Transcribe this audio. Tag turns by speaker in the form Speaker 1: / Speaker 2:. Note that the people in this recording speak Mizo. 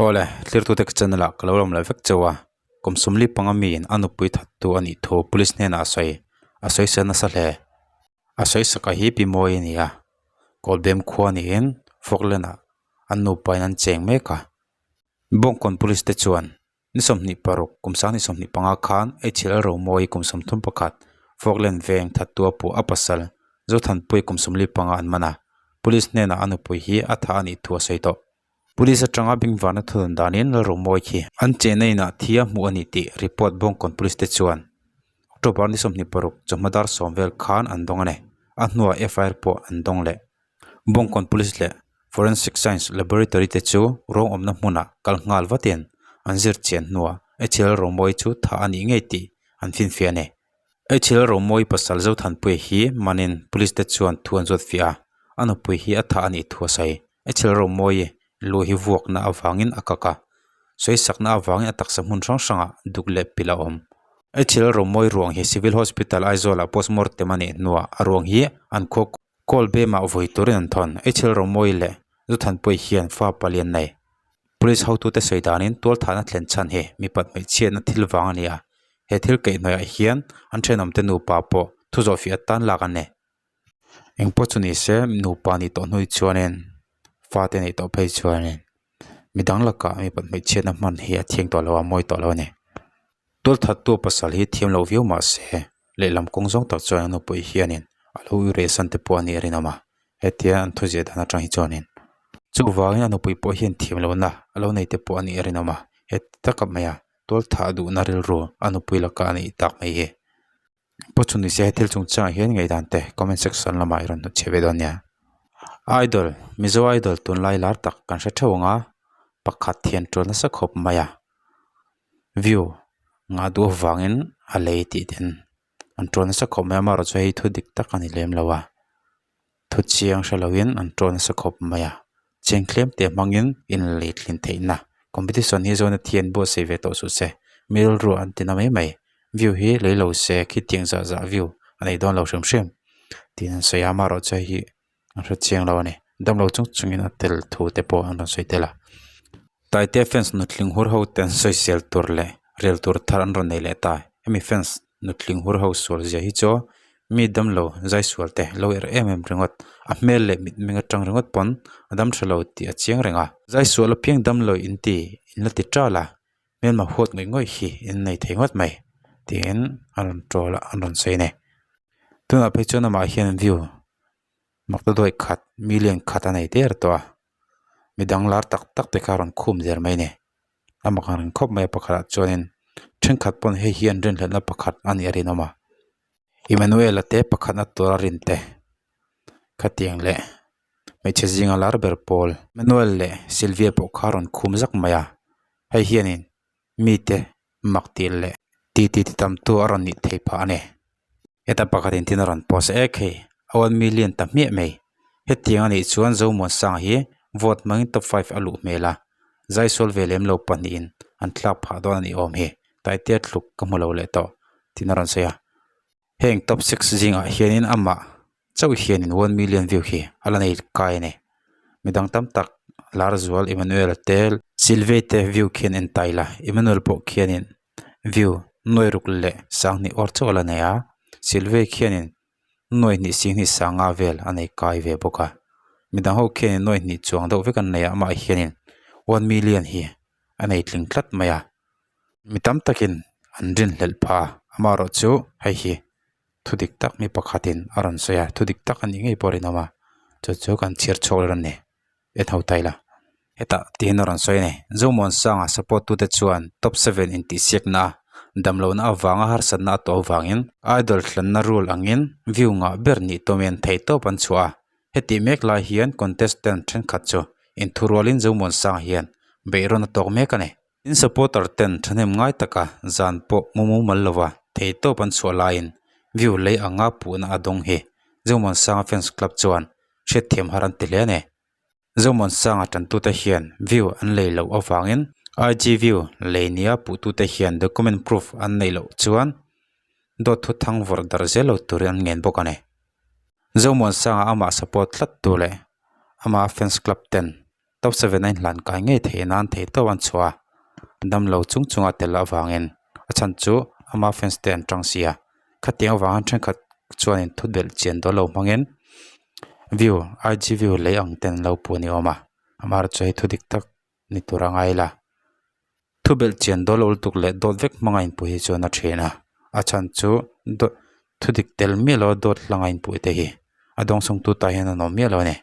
Speaker 1: Awle, thlirtute ka channel ah ka lo lawm leh vek chauh a, kum sawmli panga miin a nupui thattu a nih thu police hnenah a sawi, a sawi se nasa hle. A sawi saka hi Pi Mawi a ni a, Kawlbem khua niin Falkland ah an nupa in an cheng mek a. Bawngkawn police te chuan ni 26 kum 2025 khan HL Romawi kum 31 Falkland veng thattu a puh a pasal Zothanpui kum 45 an man a, police hnenah a nupui hi a tha a nih thu a sawi tawh. Police atanga bengvarna thudawn danin Lalromawi khi an chenna inah thi a hmuh a ni tih report Bawngkawn Police te chuan October ni 26 chawhma dar sawm vel khan an dawng a ni. A hnuah FIR pawh an dawng leh. Bawngkawn Police leh Forensic Science Laboratory te chu ruang awmna hmunah kal nghal vatin an zir chian hnuah HL Romawi chu thah a nih ngei tih an finfiah a ni. HL Romawi pasal Zothanpuia hi manin Police te chuan thu an zawt fiah a, a nupui hi a thah a nih thu a sawi. HL Romawi lu hi vuakna avangin a kak a, sawisakna avangin a taksa hmun hrang hrangah duk leh pilh a awm. HL Romawi ruang hi Civil Hospital Aizawlah postmortem a nih hnuah a ruang hi an khaw Kawl bemah vawi turin an thawn. HL Romawi leh Zothanpuii hian fa palian nei. Police hotute sawi danin tualthahna thlen chhan hi mipat hmeichhiatna thil vang a ni a, he thil kaihhnawihah hian an thenawmte nupa pawh thu zawhfiah atan lak an ni. Eng pawh chu ni se nupa nih tawh hnuai chuanin fate neih tawh phei chuanin midang lakah mipat hmeichhiatna hman hi a thiang tawh lo a, mawi tawh lo a ni. Tualthattu pasal hi thiam lo viau mah se lehlam kawng zawng tak chuan a nupui hianin a lo ure san te pawh a nih a rinawm a, hetia an thuziah dan atang hi chuanin chuvangin a nupui pawh hian thiam lohna a lo nei te pawh a nih a rinawm a, heti taka maia tualthah duhna rilru a nupui laka a neih tak mai hi. Pawh chu nise thil chungchangah hian ngaihdan te comment section lamah i rawn hnutchhiah ve dawn nia. Idol Mizo Idol tunlai lar tak kan hre theuh ang a, pakhat hian tul nasa khawp mai a. View ngah duh avangin a lei tih ten an ṭawn nasa khawp mai a amaherawhchu chu hei thu dik tak a ni lem lo a thu chiang hre loin an ṭawn nasa khawp mai a cheng tlem te hmangin inlei tlin theihna competition hi zawn a thian buatsaih ve tawh suh se mi rilru an ti na mai mai view hi lei lo se khitiang zah zah view a nei dawn lo hrim hrim tiin an sawi a amaherawhchu hei hi an hre chiang lo a ni damlo chung chungin a tel thu te pawh an rawn sawi tel a Taite fans nutling hur ho te an sawisel tur leh rel tur thar an rawn nei leh ta hemi fans nutling hur ho sual zia hi chu mi damlo zai sual te lo er em em ringawt a hmel leh mitmeng atang ringawt pawn a dam tha lo tih a chiang reng a zai sual apiang damlo in ti in la ti tal a hmelma huat ngawih ngawih hi in nei thei ngawt mai tiin a rawn tawl a an rawn sawi a ni tunah phei chuan amah hian view Maktaduai khat million khat a nei der tawh a midang lar tak tak te kha a rawn khum der mai a ni a mak ang reng khawp mai a pakhatah chuanin thenkhat pawn hei hi an rinhlelhna pakhat a nih a rinawm a Emmanuel-a te pakhatna tura rin te khatiang leh hmeichhe zinga lar ber pawl Emmanuel leh Sylvia pawh kha a rawn khum zak mai a hei hianin mite mak tih leh ti ti ti tam tu a rawn nih theih phah a ni heta pakhat in tin a rawn post ek hei a one million ta hmiah mai hetiang a nih chuan Zomuansanga hi vote hmangin top five a luh hmel a zaisual ve lem lo pahnihin an thlak phah dawn a nih awm hi Taitea tluk ka hmu lo leh tawh tiin a rawn sawi a heng top six zingah hianin amah chauh hianin one million view hi a la nei kai a ni midang tam tak lar zual Emmanuel te Sylvia te view khian en ta ila Emmanuel pawh khianin view nuai ruk leh sanghnih awr chauh a la nei a Sylvia khianin nuai hnih singhnih sanga vel a nei kai ve bawk a midang ho khianin nuai hnih chuang deuh vek an nei a amah hianin one million hi a nei tling tlat mai a mi tam takin an rinhlelh pha amaherawh chu hei hi. Thu dik tak mi pakhatin a rawn sawi a, thu dik tak a nih ngei pawh a rinawm a, chu chu kan chhiar chhuak leh rawn ni en ho ta ila. Hetah tiin a rawn sawi a ni, Zomuansanga support tute chuan top seven intihsiakna a damlohna avanga harsatna a tawh avangin idol thlanna rule angin view ngah ber nih tumin theihtawp an chhuah a, hetih mek lai hian contestant thenkhat chu inthurualin Zomuansanga hian beihrawn a tawk mek a ni. In supporter ten thahnem ngai taka zan pawh mu mumal lova theihtawp an chhuah laiin view lei anga puhna a dawng hi Zomuansanga fans club chuan hriatthiam har an ti hle a ni. Zomuansanga tantute hian view an lei loh avangin IG view lei nia puhtute hian document proof an neih loh chuan dawt thu thang vawrh darh zel lo turin an ngen bawk a ni. Zomuansanga amah support tlat tu leh ama fans club ten. Top 7 a inhlan kai ngei theih nan theihtawp an chhuah a, damlo chung chunga tel avangin a chhan chu ama fans te an tang si a. Khatiang avangin thenkhat chuanin thu belh chian dawn lo hmangin view IG view lei ang ten an lo puh a ni awm a, amaherawhchu hei thu dik tak ni tur a ngai la. Thu belh chian dawn lo lutuk leh dawt vek hmanga inpuh hi chuan a then a, a chhan chu dawt thu dik tel miah lo a dawt hlanga inpuh te hi a dawngsawngtu tah hian an awm miah lo a ni.